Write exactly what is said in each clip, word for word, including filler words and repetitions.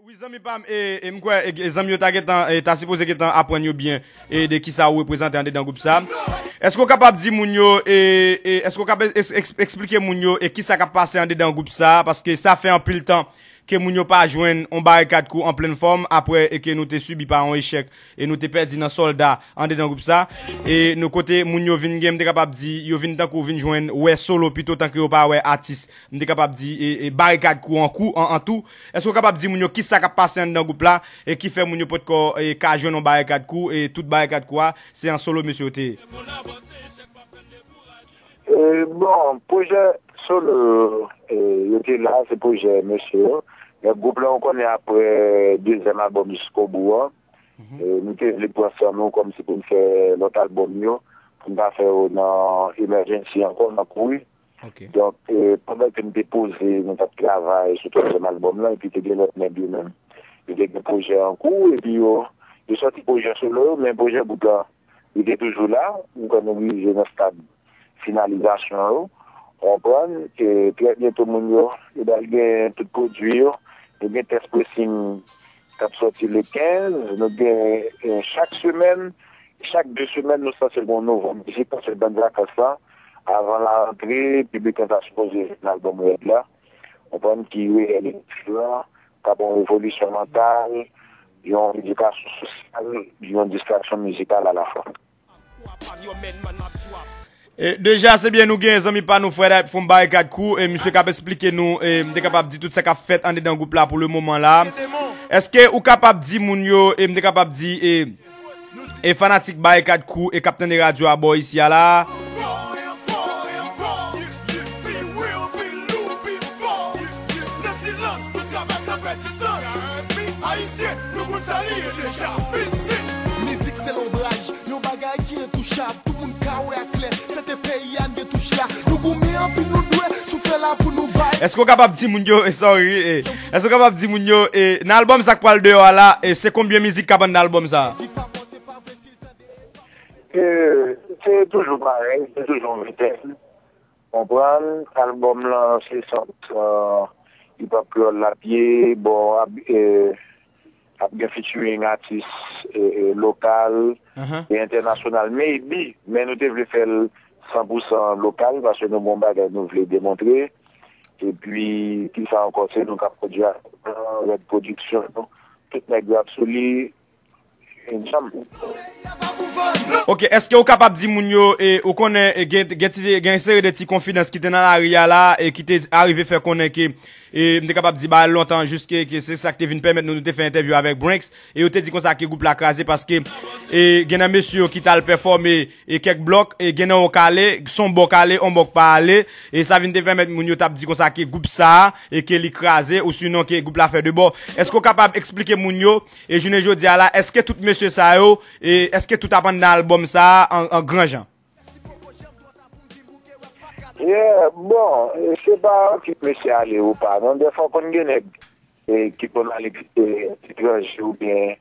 Wi, zanmi pa m, e, e m kwè e, e zanmi yo ta gentan, e, ta sipoze gentan aprann yo byen e de kisa ou reprezante andedan gwoup sa. Èske w kapab di moun yo, e, e, èske w kapab es- eks- eksplike moun yo e kisa k ap pase andedan gwoup sa? Paske sa fè anpil tan ke moun yo pa jwenn on barikad kou an plenn fòm, apre e ke nou te sibi pa on echèk e nou te pèdi nan sòlda andedan gwoup sa. E nou kote moun yo vin gen, m te kapab di, yo vin tankou vin jwenn wè solo pito tan ke yo pa wè atis, m te kapab di, e, e barikad kou an kou, an, an tou. Èske w kapab di moun yo kisa k ap pase anndan gwoup la e ki fè moun yo potko e, ka jwenn yon barikad kou e tout barikad kou a, se an solo mesye yo te ye? E, bon, pwojè solo e, yo te la, se pwojè mesye yo. Men gwoup la, ou konnen apre dezyèm albòm Jiskobou an, e, nou te vle pran san nou kòmsi pou n fè lòt albòm yo, pou n pa fè yo nan emergency ankò, nan kouri. Donk, e, pandan ke m te poze, nou t ap travay sou twazyèm albòm lan, epi te gen lòt nèg yo menm. Yo te gen pwojè an kou, epi yo, yo sòti pwojè solo yo, men pwojè gwoup lan, li te toujou la. M kwè nou rive nan stad finalizasyon yo. Ou konprann? E trè byento moun yo, yo pral gen tout pwodui yo. Nou gen tès pressing k ap sòti le kenz. Nou gen e, chak semèn, chak de semèn, nou sanse gen yon nouvo mizik, paske bann vakans lan, avan larantre, piblik lan ta sipoze jwenn albòm Rèd la. Ou konprann? Ki reyèl e diferan, k ap yon revolisyon mantal, yon edikasyon sosyal, yon distraksyon mizikal alafwa. E, deja, se byen nou gen zanmi pa nou, Fred Hype From Barikad Crew, e misye k ap esplike nou, e m te kapab di tout sa k ap fèt andedan gwoup la pou le moman la. Èske ou kapab di moun yo, e m te kapab di, e, e fanatik Barikad Crew e k ap tande radyo a bò isi a la? Ayisyen, nou konn sa li ye deja. Mizik se lonbraj, yon bagay ki entouchab. Tout moun ka wè a klè, fete peyi a n gen touch la. Nou goumen anpil nou dwe, soufle la pou nou bay. Èske w kapab di moun yo, e, sorry, e, èske w kapab di moun yo, e, nan albòm sa k pral deyò a la, e, se konbyen mizik k ap anndan albòm sa? E, se toujou parèy, se toujou yon ventèn. Konprann, albòm lan se san pou san hip hop kreyòl l ap ye, bon, ap, e, ap gen featuring atis e, e, lokal e entènasyonal, maybe, men nou te vle fè l san pou san lokal, paske nou gen yon bagay nou vle demontre. Epi, kisa ankò, se nou k ap pwodui a, Red Production, tout nèg yo ap sou li, ensemble. Ok, èske ou kapab di moun yo, e, ou konnen, e, gen, gen, ti, gen seri de ti konfidans ki te nan lari a la, e ki te arive fè konnen ke, e, m te kapab di bagay lontan, jis ke, ke se sa k te vin pèmèt nou, nou te fè entèvyou avèk Branks, e yo te di konsa ke gwoup la kraze paske, e, gen nan mesye yo ki t al pèfòme, e, kèk blòk, e, gen nan yo k ale, s on bò k ale, on bò k pa ale, e sa vin te pèmèt moun yo t ap di konsa ke gwoup sa a, e ke li kraze, ou sinon ke gwoup la fè de bò. Èske ou kapab eksplike moun yo, E jounen jodi a la, èske tout mesye sa yo, e èske tout ap anndan albòm sa a an, an gran jan? Yeah, bon, e se pa kit mesye ale ou pa, non, dèfwa konn gen nèg e, ki konn ale e, etranje oubyen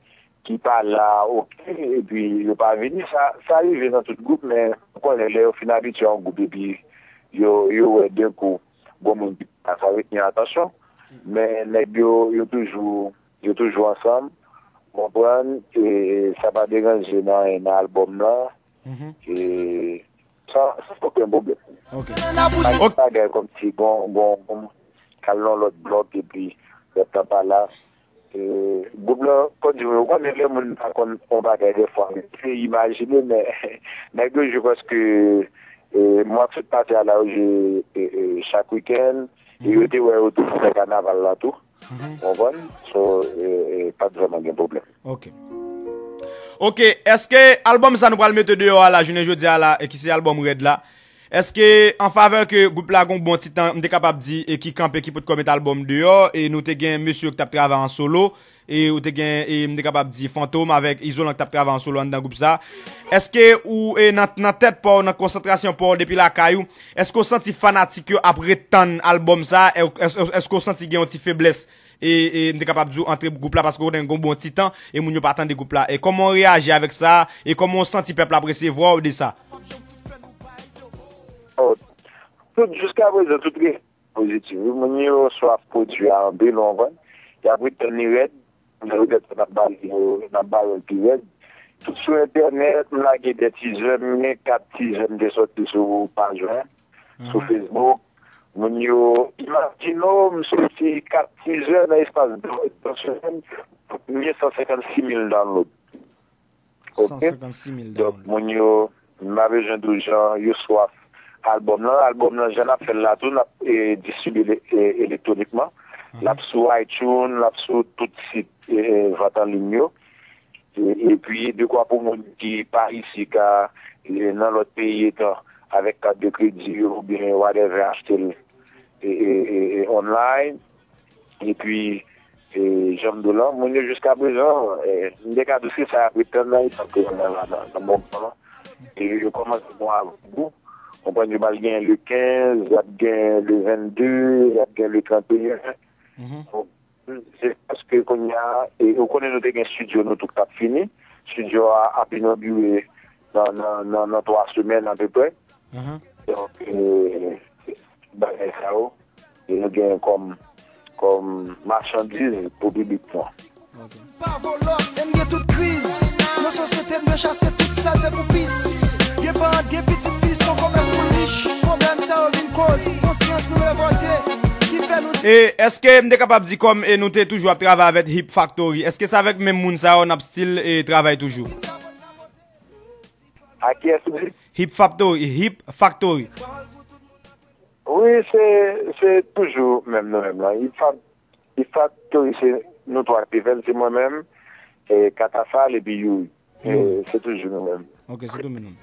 ki pa la, oke, epi yo pa vini. Sa, sa rive nan tout gwoup, men ou konnen lè yo fin abitye a yon gwoup epi yo, yo wè de kou, bon moun ki pa la, sa retni atansyon. Men nèg yo, yo toujou yo toujou ansanm, konprann, e sa pa deranje nan anyen nan albòm lan, e san, san okenn pwoblèm. Pa gen bagay kòmsi gon, gon, gon, k al nan lòt blòk epi lòt lan pa la. E, gwoup lan, kòm di, ou konnen lè moun pa konn yon bagay dèfwa, se imajine, men nèg yo jwe paske e, mwa k sot pase a la, yo jwe e, e, chak wikenn, e yo te wè yo toujou fè kanaval la tou. Ou konprann? So, e, e, pa t vrèman gen pwoblèm. Ok. Ok, èske albòm sa nou pral mete deyò a la, jounen jodi a la, e ki se albòm Rèd la, èske an favè ke gwoup la gon bon ti tan, m te kapab di, e ki kanpe, ki potko met albòm deyò, e nou te gen mesye yo ki t ap travay an solo, e ou te gen, e m te kapab di, Fantom avèk Izolan ki t ap travay an solo anndan gwoup sa. Èske ou, e nan, nan tèt pa w, nan konsantrasyon pa w, depi lakay ou, èske w santi fanatik yo ap ret tann albòm sa? È, èske, èske w santi gen yon ti feblès, e, e m te kapab di w, antre gwoup la, paske w konnen gen yon bon ti tan, e moun yo pa tande gwoup la? E kòman w reyaji avèk sa? E kòman w santi pèp la ap resevwa w de sa? Oh, tout, jiskaprezan, tout res- pozitif. Wi, moun yo swaf pwodui a anpil, ou konprann? y ap ret tann li rèd. Lè yo gen tan, n ap ba yo, n ap ba yo l pi rèd. Tout sou entènèt, m lage de tizè, m gen kat tizè m te sòti sou paj mwen, sou Facebook. Moun yo, imajine w, m sòti kat tizè nan espas de, de semèn, m gen san senkannsis mil download. Ok? San senkannsis mil download. Donk, moun yo, m pa bezwen di w jan yo swaf albòm lan. Albòm lan, jan n ap fè l la tou, n ap eh, distribye ele- eh, elektwonikman. L ap sou iTunes, l ap sou tout sit eh, vant an liy yo. E- Epi, dekwa pou moun ki pa isi ka eh, nan lòt peyi etan avèk kat de kredi yo oubyen whatever achte l eh, eh, eh, eh, online. Epi, eh, jan m di w lan, moun yo jiskaprezan, eh, m te ka di w se sa y ap ret tann nan etan ke yo nan, nan, nan moman an. E yo kòmanse bon avèk gou. Konprann, yo pral gen le kenz, y ap gen le vennde, y ap gen le tranteyen. Se paske kounye a, e, ou konnen nou te gen estidyo nou tou k t ap fini. Estidyo a ap inogire nan, nan, nan, nan twa semèn apeprè. Donk, e, bagay sa yo, e nou gen kòm, kòm machandiz pou piblik lan. Pa volo, e n gen tout kriz. Nan sosyete n dwe chase tout sal de pou pis. Gen paran, gen pitit fi, s on komès pou rich. Pwoblèm sa yo vin koz konsyans nou revòlte. Ki fè nou di E èske m te kapab di kòm e nou te toujou ap travay avèk Hip Factory, èske se avèk menm moun sa yo n ap still e travay toujou? A kiyès ou di? Hip Factory, Hip Factory. Wi, se se toujou menm nou menm lan. Hip Fac- Hip Factory se nou twa ki te fè l, se mwen menm, e, Katafal epi Youri. E, se toujou nou menm. Ok, se tou menm.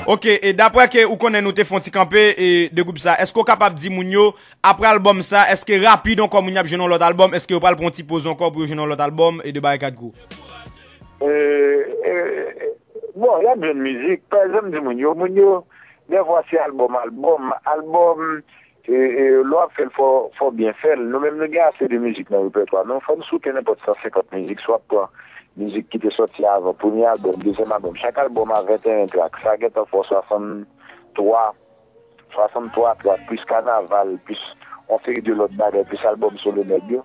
Ok, e daprè ke ou konnen nou te fè yon ti kanpe e de gwoup sa, èske w kapab di moun yo, apre albòm sa, èske rapid ankò moun y ap jwenn yon lòt albòm, èske yo pral pran yon ti poz ankò pou yo jwenn yon lòt albòm e de Barikad Crew? E, e, bon, y ap jwenn mizik, pa egzanp, di moun yo, moun yo, dèfwa se albòm, albòm, albòm, e, e, lè w ap fè l, fò, fò w byen fè l. Nou menm, nou gen ase de mizik nan repètwa nou. Fò n souke nenpòt san senkant mizik, swa pran mizik ki te sòti avan, premye albòm, dezyèm albòm. Chak albòm a venteyen trak. Sa gentan fè w swasanntwa, swasanntwa trak, plis kanaval, plis yon seri de lòt bagay, plis albòm solo nèg yo.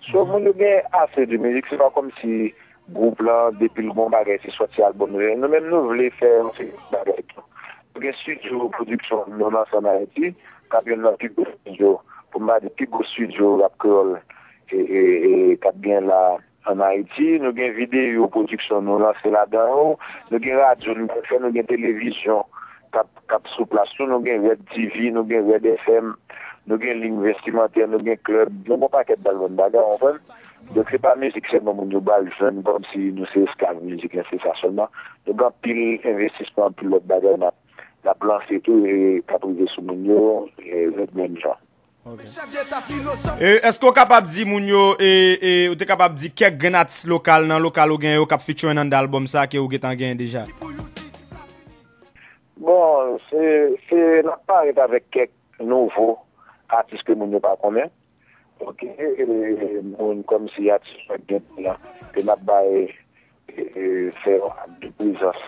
So, moun yo gen ase de mizik, se pa kòmsi gwoup lan, depi l gon bagay, se sòti albòm li. Nou menm, nou vle fè yon seri de bagay tou. Nou gen estidyo pwodiksyon nou lanse ann Ayiti, k ap youn nan pi gwo estidyo, pou m pa di pi gwo estidyo rap kreyòl, e, e, e, k ap gen la ann Ayiti. Nou gen videyo pwodiksyon nou lanse ladan yo. Nou gen radyo nou pral fè, nou gen televizyon k ap, k ap sou plas tou. Nou gen Red T V, nou gen Red F M, nou gen liy vestimantè, nou gen klèb, nou gen yon pakèt bèl bann bagay, w konprann? Donk, se pa mizik sèlman moun yo pral jwenn kòmsi nou se esklav mizik lan, se sa sèlman. Nou gen anpil envestisman, anpil lòt bagay n ap, n ap lanse tou e k ap rive sou moun yo, e, rèd menm jan. Ok. E, èske w kapab di moun yo, e, e, ou te kapab di kèk grenn atis lokal nan lokal ou gen yo k ap featuring anndan albòm sa ke ou gentan genyen deja? Bon, se, se, n ap parèt avèk kèk nouvo atis ke moun yo pa konnen. Ok, e, moun kòmsi atis mwen k gen la, ke n ap bay, e, e, fè yon ak de prezans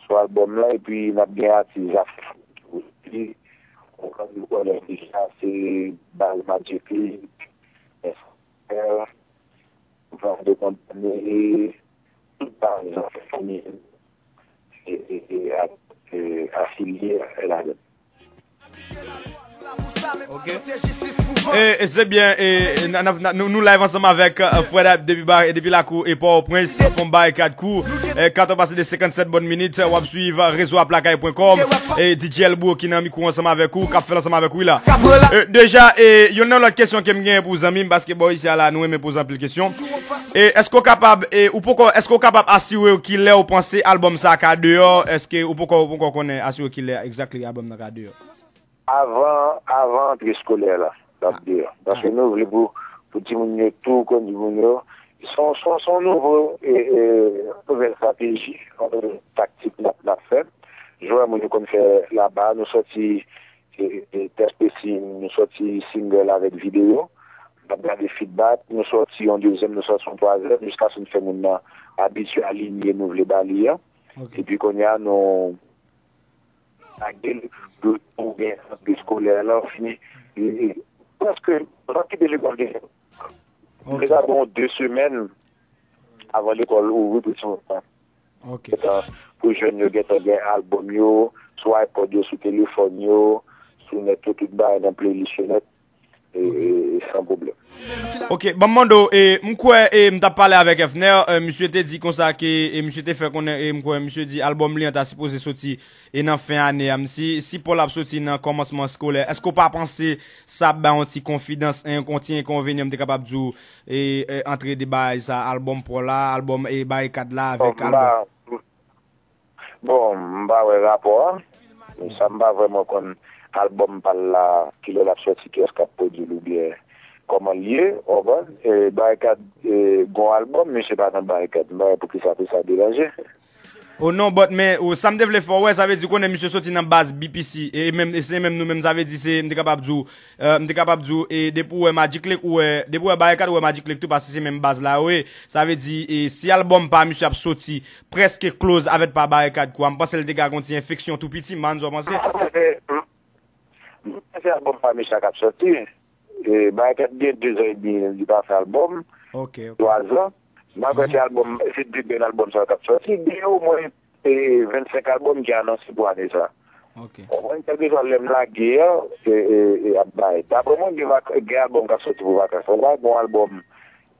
sou albòm lan, epi n ap gen atis Afro tou. Epi, ou konn, ou konnen deja, se Baz Magic League, Frè, Frè de Kondane, tout baz Afro e, e, e, a- e, afilye ladan. Ok. E, e se byen, e, e, n- n- n- nou, nou live ansanm avèk, e, Frè Dap depi ba- depi lakou e Pòtoprens, fè yon Barikad Crew, e, katòz pase de senkannsèt bòn minit, w ap swiv rezo ap lakay pwen kòm, e, D J Elbro ki nan mikwo ansanm avèk ou, k ap fè l ansanm avèk ou la. E, deja, e, youn nan lòt kesyon ke m genyen pou zanmi m, paske bò isi a la, nou renmen poze anpil kesyon. E èske w kapab, e ou poko, èske w kapab asire w kilè w panse albòm sa a ka deyò? Èske ou poko, ou poko konnen asire w kilè exactly albòm nan ka deyò? Avan, avan rantre eskolè la, l ap deyò. Paske nou vle pou, pou timoun yo tou konn timoun yo. Se yon, se yon, se yon nouvo, e, e, nouvèl estrateji, yon nouvèl taktik n ap, n ap fè. Jwè moun yo konn fè laba, nou sòti e, e, tèste si nou sòti single avèk videyo, n ap gade feedback, nou sòti yon dezyèm, nou sòti yon twazyèm, jiskaske n fè moun nan abitye a linye nou vle ba li an. Ok. Epi kounye a, nou lage l, pou, pou gen rant eskolè lan fini. E, e, prèske, n ap kite lekòl gen Ok. Li ta gen yon de semèn avan lekòl ouvri pou ti moun nan. Ok. Gentan, pou jèn yo gentan gen albòm yo sou iPod yo, sou telefòn yo, sou nèt yo, tout bagay nan playlist yo nèt, e, e, e san pwoblèm. Ok, ban m mande w, e, m kwè, e, m t ap pale avèk Efner, e, misye te di konsa ke, e, misye te fè konnen, e, m kwè misye di albòm li an ta sipoze soti, e, nan fen ane a. M si, si Paul ap soti nan kòmansman eskolè, èske w pa panse sa ap bay yon ti konfidans, en, yon ti enkonvenyan, m te kapab di w, e, e, antre de bagay sa, albòm Paul la, albòm, e, Barikad la, avèk albòm. Bon, m pa wè rapò a. Sa m pa vrèman konn albòm pa l la, kilè l ap sòti, kiyès k ap pwodui l oubyen kòman l ye, w konprann? E, Barikad, e, gon albòm, misye pa nan Barikad. M pa wè poukisa pou sa deranje. Oh non, but men, oh, sa m te vle fè w wè, sa vle di konnen misye soti nan baz B P C, e menm, e se menm nou menm, sa vle di se, m te kapab di w, e, m te kapab di w, e depi w wè Magic Lake, ou wè, depi w wè Barikad, ou wè Magic Lake tou, paske se menm baz la yo ye. Sa vle di, e, si albòm pa misye ap soti, prèske close avèk pa Barikad kwa. M panse l te ka gon ti enfeksyon tou piti, man, sa w panse? M panse albòm pa Mesha k ap sòti. E, Barikad gen de zan edmi li pa fè albòm. Ok, ok. Twa zan. M pa kwè se albòm, se de bèl albòm sa k ap sòti. Gen omwen, e, vennsenk albòm ki anonse pou ane sa. Ok. Ou konprann, kèlkeswa lè m lage a, e, e, e ap bay. Daprè mwen, gen vak-, gen albòm k ap sòti pou vakans lan la, gen yon albòm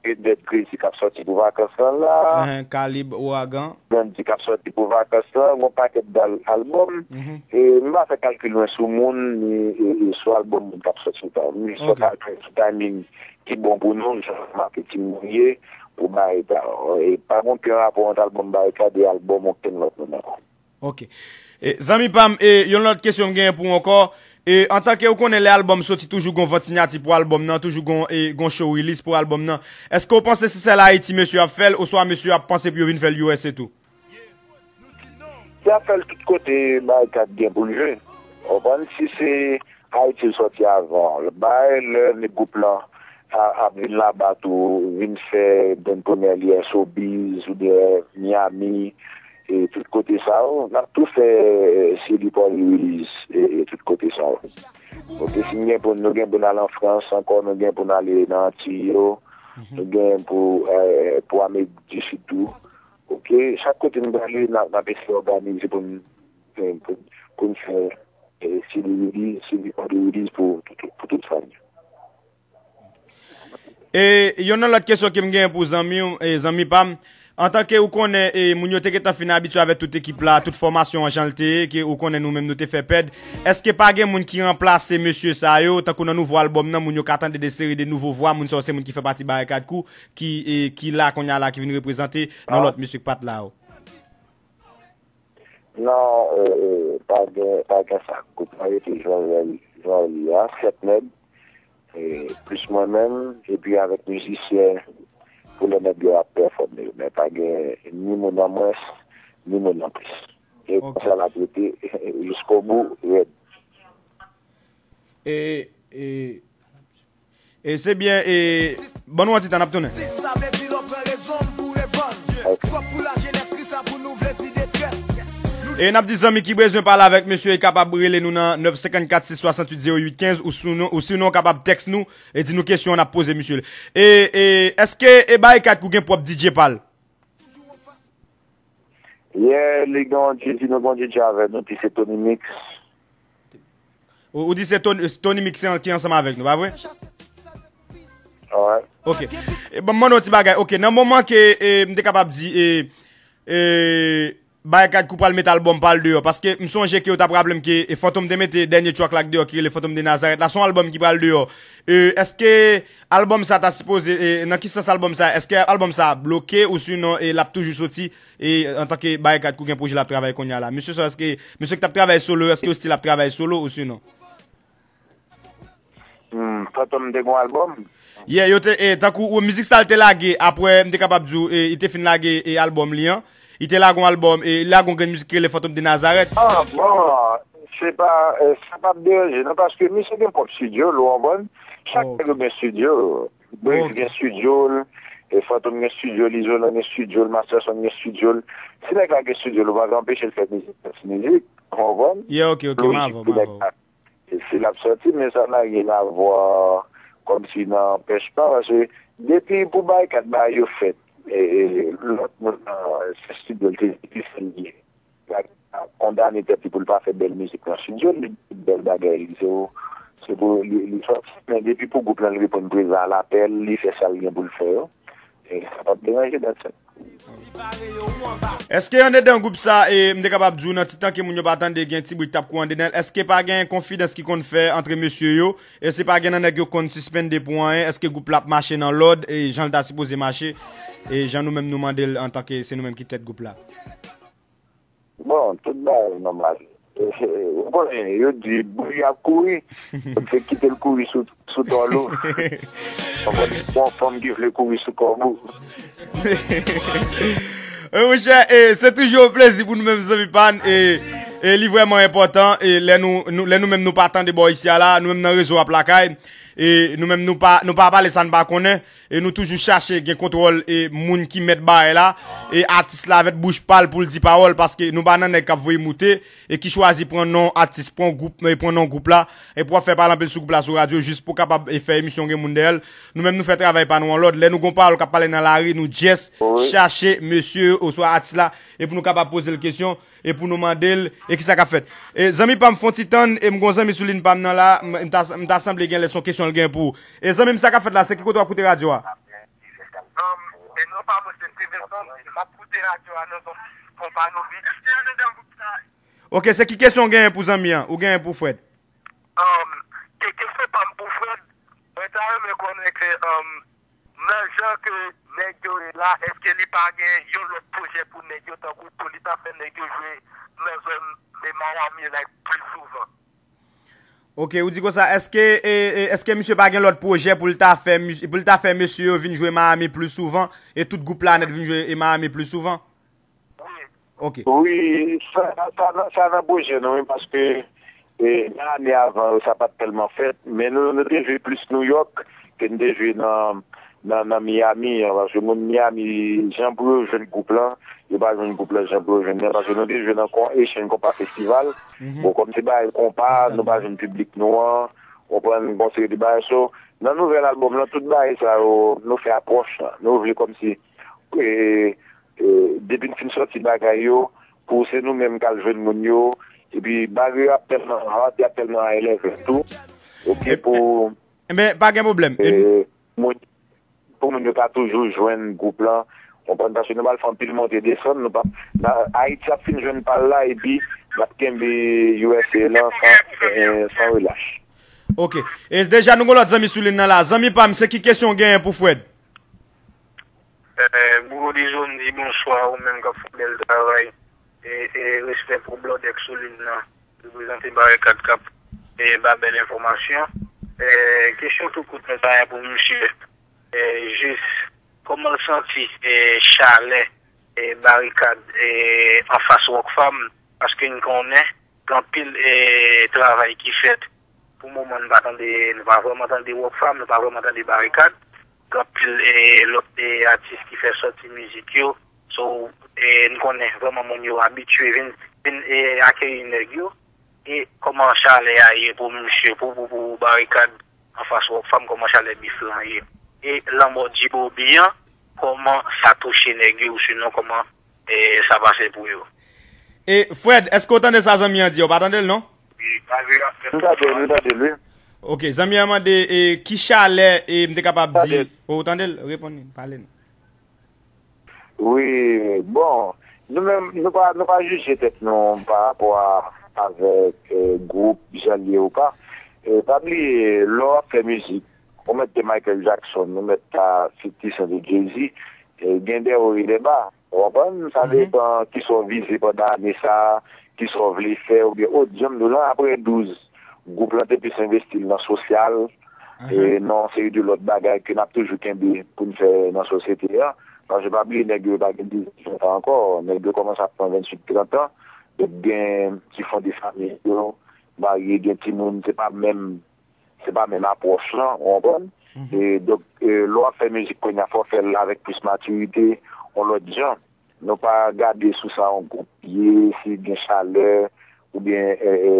Red Dead Crazy k ap sòti pou vakans lan la. Ahan, Kalib, Ouragan. Gandhi k ap sòti pou vakans lan, gon pakèt dal albòm. Mhm. E m pa fè kalkil mwen sou moun, ni, e, e sou albòm moun k ap sòti sou ta. M jis fè kalkil sou timing ki bon pou nou, jan maketing nou ye, pou Barikad. E pa gon okenn rapò ant albòm Barikad e albòm okenn lòt moun ankò. Ok. E, zanmi pa m, e, yon lòt kesyon m genyen pou w ankò. E, antanke ou konnen lè albòm soti, toujou gon vant siyati pou albòm nan, toujou gon, e, gon show release pou albòm nan. Èske w panse se sèl Ayiti mesye ap fè l, oswa mesye ap panse pou yo vin fè l U S A tou? Y ap fè l tout kote Barikad gen pou l jwe. Ou konprann? Si se Ayiti l sòti avan, bay lè nèg gwoup lan a-, ap vin laba tou, vin fè bann premyè li Showbiz oubyen Miami, e tout kote sa yo, n ap tou fè, e, C D party release, e, e tout kote sa yo. Ok, si n gen pou n, nou gen pou n al an Frans ankò, nou gen pou n ale nan Antiy yo, nou gen pou, e, pou Amerik di Sid tou. Ok, chak kote n prale, n ap, n ap eseye òganize pou n, pou, pou n fè, e, C D release, C D party release pou, pou, pou tout fan yo. E, yon nan lòt kesyon ke m genyen pou zanmi w, e, zanmi pa m, antanke ou konnen, e, moun yo te gentan fin abitye avèk tout ekip la, tout fòmasyon an jan l te ye, ke ou konnen nou menm nou te fè pèd, èske pa gen moun ki ranplase mesye sa yo, tankou nan nouvo albòm nan, moun yo ka tande de seri de nouvo vwa, moun sa yo se moun ki fè pati Barikad Crew, ki, e, ki la kounye a la, ki vin reprezante nan lòt mesye k pa t la yo? Non, e, e, pa gen, pa gen sa. Gwoup lan rete jan l, jan l ye a, sèt nèg, e, plis mwen menm, epi avèk mizisyen, pou lè nèg yo ap pèfòme yo. Men pa gen ni moun an mwens, ni moun an plis. E konsa l ap rete jiskobou, rèd. E, e, E se byen, e, ban nou yon ti tan, n ap tounen. Sa vle di lè w pran rezon pou revann. Twòp pou lajenès, ki sa pou nou vle di detrès. E n ap di zanmi ki bezwen pale avèk mesye, e kapab rele nou nan nèf senkannkat sis swasantuit zewo uit kenz, ou sinon, ou sinon w kapab tèks nou e di nou kesyon n ap poze misye. E, e, èske, e, Barikad Crew gen pwòp D J pa l? Yeah, li gen yon D J, nou gen yon D J avè nou, ki se Tony Mix. Ou, ou di se Tony, Tony Mix ki ansanm avèk nou, pa vre? Alright. Ok. E, bon, m mande yon ti bagay. Ok, nan moman ke, e, m te kapab di, e, e, Barikad Crew pral met albòm pa l deyò, paske m sonje ke yo t ap raple m ke, e, Fantom te mete dènye track la k deyò, ki rele Fantom de Nazareth la, se yon albòm ki pral deyò. E, èske albòm sa ta sipoze, e, nan ki sans albòm sa, èske albòm sa bloke ou sinon, e, l ap toujou soti, e, antanke Barikad Crew gen pwojè l ap travay kounye a la? Mesye sa, èske, mesye ki t ap travay solo, èske yo still ap travay solo ou sinon? Hmm, Fantom te gon albòm? Yeah, yo te, e, tankou, ou, mizik sa l te lage, apre, m te kapab di w, e, li te fin lage, e, albòm li an. Li te lage yon albòm, e, li lage yon grenn mizik ki rele Fantom de Nazareth. Ah, bon, se pa, e, sa p ap deranje, non, paske misye gen pwòp studio l, ou konprann? Chak nèg yo gen studio. Breeze gen studio l, e, Fantom gen studio l, Izolan gen studio l, Masterson gen studio l. Si nèg la gen studio l, ou pa ka anpeche l fè mizik, fè ti mizik, ou konprann? Yeah, ok, ok, m avè w, m avè w. E si l ap sòti, men sa n a ryen avwa kòmsi nan pèch pa, paske Depi pou Barikad bagay yo fèt, e, e, lòt moun nan se estidyo l te di ki fè l ye. Kondane tèt li pou l pa fè bèl mizik nan estidyo, li di bèl bagay li, se pou, se pou li, li sòti. Men depi pou gwoup lan, li reponn prezan a lapèl, li fè sa l gen pou l fè yo. E sa p ap deranje dat sa. Èske andedan gwoup sa, e m te kapab di w nan ti tan ke moun yo pa tande gen ti bri k t ap kouri andedan l, èske pa gen konfidans ki konn fè antre mesye yo? Èske pa gen nan nèg yo konn sispann de pou anyen? Èske gwoup la ap mache nan lòd e jan l ta sipoze mache? E jan nou menm nou mande l antanke se nou menm ki tèt gwoup la. Bon, tout bagay nòmal. Ou konnen, yo di bri ap kouri, se kite l kouri sou, sou tòl ou. Konprann? Bon, fanm ki vle kouri sou kòb ou. Wi monchè, e, se toujou yon plezi pou nou menm zanmi pa n, e, e li vrèman enpòtan, e lè nou, nou, lè nou menm nou pa tande bò isi a la, nou menm nan rezo ap lakay, e nou menm nou pa, nou pa pale sa n pa konnen, e nou toujou chache gen kontwòl e moun ki mèt bagay la, e atis la avèk bouch pa l pou l di pawòl, paske nou pa nan nèg k ap voye moute, e ki chwazi pran non atis, pran gwoup, e pran non gwoup la, e pou w ap fè pale anpil sou gwoup la sou radyo, jis pou w kapab e fè emisyon gen moun dèyè l. Nou menm nou fè travay pa nou an lòd. Lè nou gon pawòl k ap pale nan lari, nou just chache mesye oswa atis la, e pou nou kapab poze l kesyon, e pou nou mande l, e kisa k ap fèt. E zanmi pa m, fè yon ti tann, e m gon zanmi sou liy pa m nan la, m ta, m ta sanble gen lè se yon kesyon l gen pou ou. E zanmi m, sa k ap fèt la, se ki kote w ap koute radyo a? E non pa mwen se Stevenson, m ap koute radyo a nan zòn Konpanovi. Ok, se ki kesyon w genyen pou zanmi an? Ou genyen pou Fred? Ke kesyon pa m pou Fred, mwen ta renmen konnen ke nan jan ke nèg yo ye la, èske li pa gen yon lòt pwojè pou nèg yo tankou pou li ta fè nèg yo jwe nan zòn de Miami like pli souvan? Ok, ou di konsa, èske, e, e, èske misye pa gen lòt pwojè pou l ta fè, pou l ta fè mesye yo vin jwe Miami pli souvan, e tout gwoup la nèt vin jwe e Miami pli souvan? Wi. Ok. Wi, sa, sa, sa nan pwojè nou, wi, paske e, nan ane avan yo, sa pa t tèlman fèt, men nou, nou te jwe plis New York ke n te jwe nan, nan, nan Miami an, paske moun Miami, jan pou yo jwenn gwoup lan, yo pa jwenn gwoup lan jan pou yo jwenn nan, paske nou te jwe nan kon Asian Compa Festival. Bon, kòm se bagay konpa, nou pa jwenn piblik nou an, w konprann, gon seri de bagay. So, nan nouvèl albòm lan, tout bagay sa yo, nou fè apwòch lan. Nou vle kòmsi, e, e, depi n fin sòti bagay yo, pou se nou menm k al jwenn moun yo, epi bagay yo ap tèlman hard, y ap tèlman high level tou. Ok, pou. Enben, pa gen pwoblèm. Moun, pou moun yo ka toujou jwenn gwoup lan, konprann, paske nou pral fè anpil monte desann, nou pa, Ayiti ap fin jwenn pa l la, epi n ap kenbe U S A lan san, san relach. Ok. E deja nou gon lòt zanmi sou liy nan la. Zanmi pa m, se ki kesyon w genyen pou Fred? Boulo Dizo, m di bonswa, ou menm k ap fè bèl travay. E, e respè pou Blòdèk sou liy nan. Reprezante Barikad k ap e, ba bèl enfòmasyon. E, kesyon tou kout mwen ta gen pou misye. E, jis, kòman l santi e, chalè e, Barikad e, anfas Rockfam? Paske n konnen gen anpil e, travay ki fèt. Pou moman, n pa tande, nou pa vrèman tande Rockfam, nou pa vrèman tande Barikad. Gen anpil e, lòt e, atis ki fè sòti mizik yo. So, e, n konnen vrèman moun yo abitye vin, vin e, akeyi nèg yo. E kòman chalè a ye pou misye, pou, pou, pou Barikad anfas Rockfam, kòman chalè bif lan ye? E lanmò Djibobi an, kòman sa touche nèg yo, sinon kòman e, sa pase pou yo? E, Fred, èske w tande sa zanmi an di a? Ou pa tande l non? M tande l, m tande l, wi. Ok, zanmi an mande e, ki chalè e, m te kapab di. Ou tande l? Reponn li, pale non. Wi, bon, nou menm, nou pa, nou pa jije tèt nou pa rapò a, avèk e, gwoup, jan l ye ou pa. E, pa bliye, lè w ap fè mizik, ou mèt te Michael Jackson, ou mèt ta fifty Cent e Jay-Z, e, gen dè wo e dè ba. Ou konprann? Sa depann kisa w vize pandan ane sa a, kisa w vle fè, oubyen, o, jan m di w lan, apre douz, gwoup lan te plis envesti l nan sosyal, e nan yon seri de lòt bagay ke n ap toujou kenbe pou n fè nan sosyete a. Paske pa bliye, nèg yo pa gen dizuit, vent an ankò. Nèg yo kòmanse ap pran venntuit, trant an. Donk, gen ki fonde fanmi yo, marye, gen timoun, se pa menm se pa menm apwòch lan, ou konprann? E donk, e, lè w ap fè mizik kounye a, fò w fè l avèk plis matirite, yon lòt jan. Nou pa gade sou sa yon gwoup ye, si gen chalè, oubyen, e, e,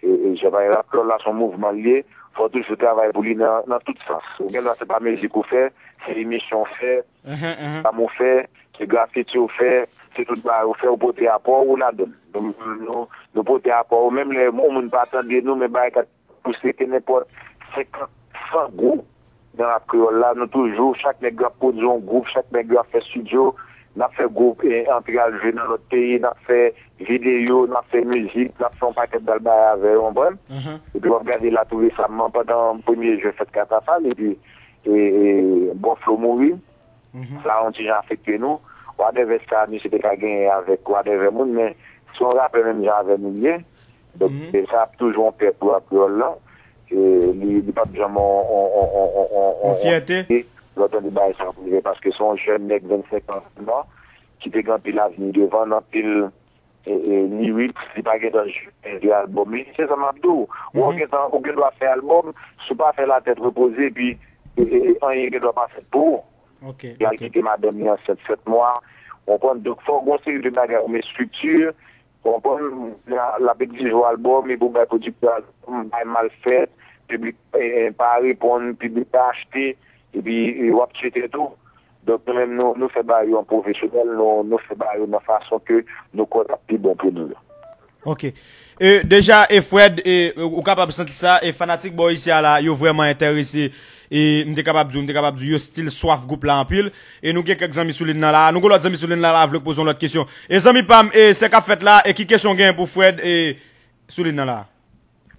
e, e, jan pa gen rap, lòt la se yon mouvman l ye, fò w toujou travay pou li nan, nan tout sans. Ou gen dwa se pa mizik ou fè, se emisyon w fè, pwogram ou fè, se grafiti ou fè, se tout bagay ou fè, ou pote apò ou ladan l. Nou, nou, nou pote apò ou, menm lè yon moun pa tande nou, men bagay k ap pouse ke nenpòt senkant, san gwoup nan rap kreyòl la, nou toujou, chak nèg yo ap pwodui yon gwoup, chak nèg yo ap fè estidyo, n ap fè gwoup, e, antre al jwe nan lòt peyi, n ap fè videyo, n ap fè mizik, n ap fè yon pakèt bèl bagay avè yo, w konprann? Epi w ap gade la tou resaman, pandan premye jen fèt Katafal, epi, e, e, Bòflo mouri. Sa yon ti jan afekte nou. Wadèvè sa misye te ka genyen avèk wadèvè moun, men se yon rapè menm jan avè nou l ye. Donk, e sa ap toujou yon pèt pou rap kreyòl la. E li, li p ap janm yon, yon, yon, yon, yon, yon, yon fyète. Lè w tande bagay sa ap rive, paske se yon jèn nèg vennsenk an sèlman ki te gen anpil avni devan l, anpil, e, e, lirik, li pa gentan jwe de albòm li. Se sa m ap di w. Ou gentan, ou gen dwa fè albòm, si w pa fè latèt repoze, epi, e, e, e, anyen gen dwa pa fèt pou ou. Li al kite madanm li ansent sèt mwa. Ou konprann? Donk, fò w gen yon seri de bagay kòm estrikti. Ou konprann? L ap egzije w albòm, epi w bay pwodiktè albòm, bagay mal fèt, piblik, e, e, pa reponn, piblik pa achte, epi, e, w ap tiye tèt ou. Donk, nou menm, nou, nou fè bagay yo an pwofesyonèl, nou, nou fè bagay yo nan fason ke nou kwè k ap pi bon pou nou yo. Ok. E, deja, e Fred, e, ou kapab santi sa, e fanatik bò isi a la, yo vrèman enterese. E m te kapab di w, m te kapab di w, yo still swaf gwoup la anpil. E nou gen kèk zanmi sou liy nan la. Nou gen lòt zanmi sou liy nan la, vle poze yon lòt kesyon. E zanmi pa m, e sa k ap fèt la, e ki kesyon w gen pou Fred, e sou liy nan la?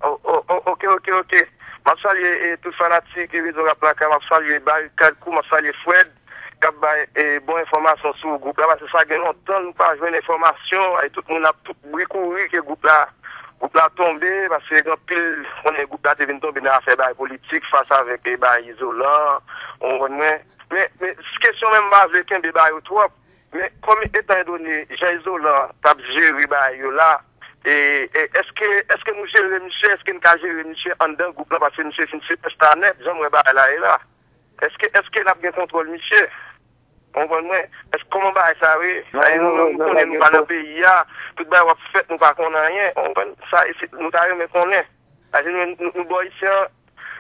O, o, o, ok, ok, ok. M ap salye, e, tout fanatik, e, Rezo Rap Lakay, m ap salye Barikad Crew, m ap salye Fred, k ap bay, e, bon enfòmasyon sou gwoup la, paske sa gen lontan nou pa jwenn enfòmasyon, e, tout moun ap tout bri kouri ke gwoup la, gwoup la tonbe, paske gen anpil, konnen gwoup la te vin tonbe nan afè bay politik, fas avèk, e, bay Izolan, ou konprann mwen. Men, men, kesyon menm, m pa vle kenbe ba yo twòp, men kòm etan done, jan Izolan t ap jere bagay yo la, e, e, èske, èske nou jere misye, èske n ka jere misye anndan gwoup la, paske misye fin sipèsta nèt, jan m wè bagay la ye la. Èske, èske n ap gen kontwòl misye? Ou konprann mwen? Èske kòman bagay sa ye? Sa ye, nou, nou konnen nou pa nan peyi a, tout bagay w ap fèt, nou pa konn anyen. Ou konprann? Sa, e se, nou ta renmen konnen. Paske nou, nou, nou bò isi an,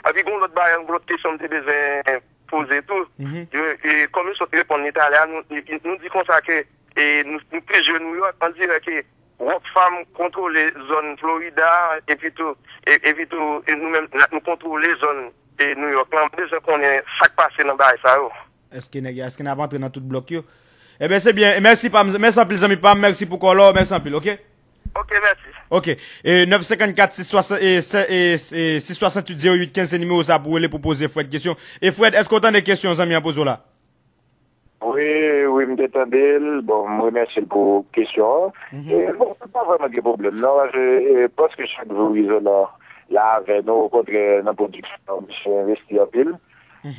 epi gen yon lòt bagay, yon lòt kesyon m te bezwen poze tou. Yo, e, kòm yo sot reponn li talè a, nou, nou, nou di konsa ke, e, nou, nou plis jwe Nouyòk, on dirè ke Rockfam kontwole zòn Florida, epi tou, e, epi tou, e nou menm, n ap, nou kontwole zòn, e, Nouyòk la. M bezwen konnen sa k pase nan bagay sa yo. Èske nèg yo, èske n ap antre nan tout blòk yo? Ebyen, se byen. Mèsi pa m, mèsi anpil, zanmi pa m. Mèsi pou kòlò. Mèsi anpil, ok? Ok, mèsi. Ok. E, nèf senkannkat sis swasann, e, se, e, e, sis swasanntuit zewo uit kenz, se nimewo sa pou w rele pou poze Fred kesyon. E Fred, èske w tande kesyon zanmi an poze w la? Wi, wi, m te tande l. Bon, m remèsye l pou kesyon an. E, bon, pa vrèman gen pwoblèm, non, paske, e, paske chak jou Izolan la avè nou, okontrè, nan pwodiksyon an, misye envesti anpil. E,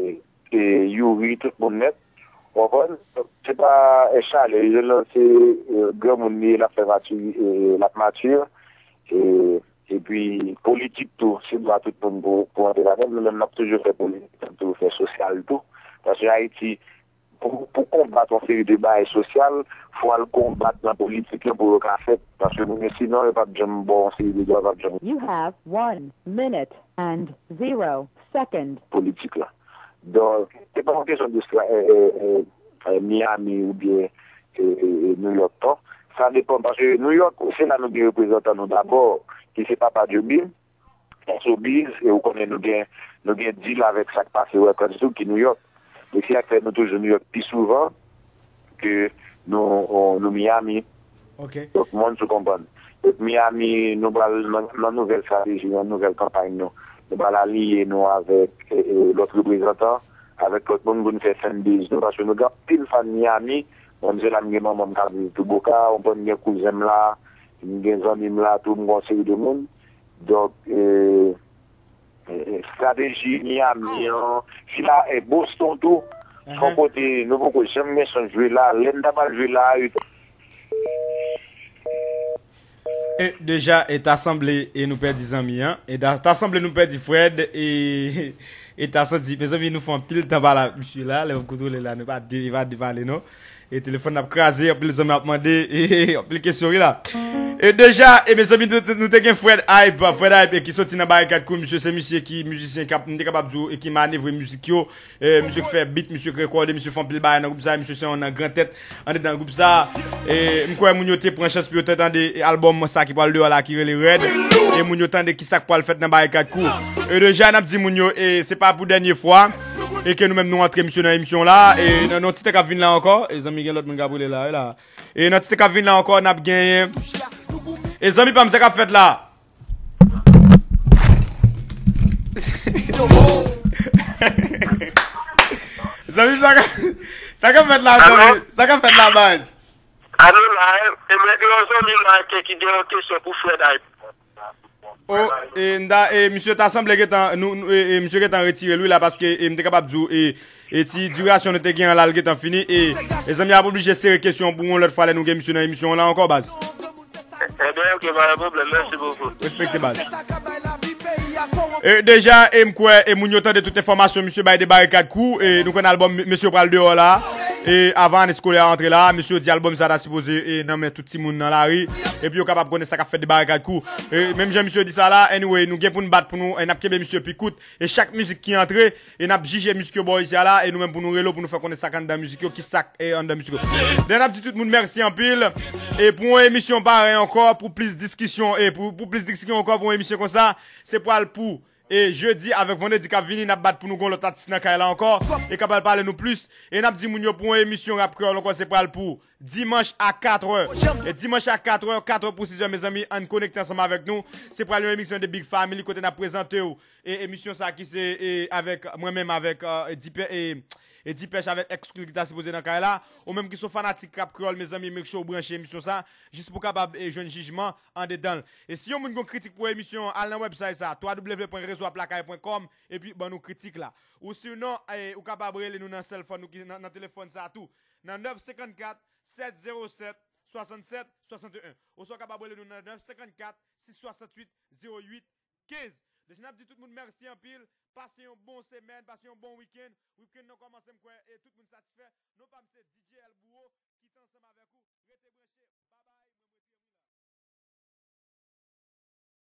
e, e Youri, tout moun nèt. Ou konprann? Se pa, e, chalè, Izolan se, e, granmoun li ye, l ap fè mati, e, l ap mati. E, epi, politik tou, se dwa tout moun pou, pou antre ladan l. Nou menm, n ap toujou fè politik, n ap toujou fè sosyal tou. Paske Ayiti, pou, pou konbat yon seri de bagay sosyal, fò al konbat nan politik lan pou yo ka fèt. Paske sinon, yo p ap janm ba w yon seri de dwa, yo p ap janm. You have one minute and zero seconds. Politik la. Donk, se pa yon kesyon de stra-, e, e, e, e, Miami oubyen, e, e, e, Nouyòk, non. Sa depann, paske Nouyòk, se la nou gen reprezantan nou dabò, ki se Papa Joby, S O Bs, e ou konnen nou gen, nou gen deal avèk sa k pase Records tou, ki Nouyòk. E se sa k fè nou toujou Nouyòk pi souvan ke nou, nou Miami. Ok. Donk, mwen, si w konprann. Donk, Miami, nou pral nan, nan nouvèl estrateji, nan nouvèl kanpay nou. Nou pral aliye nou avèk, e, e, lòt reprezantan, avèk lòt moun pou nou fè fanbase nou, paske nou gen anpil fan Miami. Mwen, se la m gen manman m k ap viv tou Boca, ou konprann, m gen kouzen m la, m gen zanmi m la tou, m gen yon seri de moun. Donk, e, e, e, estrateji Miami an, fila, e, Boston tou, se yon kote nou poko janm gen chans jwe la. Lè n ta pral jwe la, e, e, deja, e ta sanble, e nou pèdi zanmi an, e ta, ta sanble nou pèdi Fred, e, e ta santi, mezanmi, nou fè anpil tan pale ak misye la, lè m kontwole la, nou pa de, pa de pale, non. E telefòn ap kraze, anpil zanmi ap mande, e anpil kesyon wi la. E deja, e mezanmi, nou, nou te gen Fred Hype, Fred Hype, e ki soti nan Barikad Crew, misye se misye ki mizisyen k ap, m te kapab di w, e ki manevre mizik yo, e misye k fè beat, misye k rekòde, misye fè anpil bagay nan gwoup sa, misye se yon nan gran tèt andedan gwoup sa. E m kwè moun yo te pran chans pou yo te tande albòm sa ki pral deyò la ki rele Red, e moun yo tande ki sa k pral fèt nan Barikad Crew. E deja, n ap di moun yo, e se pa pou dènye fwa. E ke nou menm nou antre misye nan emisyon la. E nan, nan ti tan k ap vin la ankò, e zanmi gen lòt moun k ap rele la, wi la. E nan ti tan k ap vin la ankò, n ap genyen. E zanmi pa m, sa k ap fèt la? Zanmi, sa k ap, sa k ap fèt la, zanmi? Sa k ap fèt la, baz? Alo la, e, e mwen gen yon zanmi la ke ki gen yon kesyon pou Fred Hype. Oh, e, m ta, e, misye ta sanble gentan, nou, nou, e, e, misye gentan retire l wi la, paske, e, m te kapab di w, e, e, ti dirasyon nou te gen an la, l gentan fini, e, e zanmi ap oblije sere kesyon pou yon lòt fwa lè nou gen misye nan emisyon an la ankò, baz. Ebyen, ok, pa gen pwoblèm, mèsi bokou. Respekte, baz. E, deja, e, m kwè, e, moun yo tande tout enfòmasyon misye bay de Barikad Crew, e, nou konn albòm mesye yo pral deyò la, e, avan ane eskolè a antre la, mesye yo di albòm sa ta sipoze, e, nan men tout timoun nan lari, epi yo kapab konnen sa k ap fèt de Barikad Crew. E, menm jan misye di sa la, anyway, nou gen pou n bat pou nou, e, n ap kenbe misye pi kout, e chak mizik ki antre, e n ap jije mizik yo bò isi a la, e nou menm pou nou rele w, pou nou fè konnen sa k anndan mizik yo, ki sa k, e, anndan mizik yo. Dayè n ap di tout moun mèsi anpil, e pou yon emisyon parèy ankò, pou plis diskisyon, e pou, pou plis diskisyon ankò, pou yon emisyon konsa, se pral pou E jedi avèk vandredi k ap vini, n ap bat pou nou gon lòt atis nan kay la ankò. E k ap al pale nou plis. E n ap di moun yo pou yon emisyon Rap Kreyòl ankò, se pral pou dimanch a katrè. E dimanch a katrè, katrè pou sizè, mezanmi, ann konekte ansanm avèk nou. Se pral yon emisyon de Big Family kote n ap prezante w. E emisyon sa ki se, e, avèk mwen menm, avèk, e, Dipè-, e, e Dipèch avèk Exclu ki ta sipoze nan kay la. Ou menm ki se yon fanatik Rap Kreyòl, mezanmi, make sure w branche emisyon sa, jis pou w kapab, e, jwenn jijman andedan l. E si yon moun gon kritik pou emisyon an, al nan website sa, w w w pwen rezo ap lakay pwen kòm, epi ban nou kritik la. Ou sinon, e, ou kapab rele nou nan sèlfòn nou ki nan, nan telefòn sa tou. Nan nèf senkannkat, sèt zewo sèt, swasannsèt, swasanteyen. Oswa w kapab rele nou nan nèf senkannkat, sis swasantuit, zewo uit, kenz. Deja n ap di tout moun mèsi anpil. Pase yon bon semèn, pase yon bon wikenn. Wikenn nan kòmanse, m kwè, e tout moun satisfè. Non pa m se D J L Bouro, ki te ansanm avèk ou. Rete branche.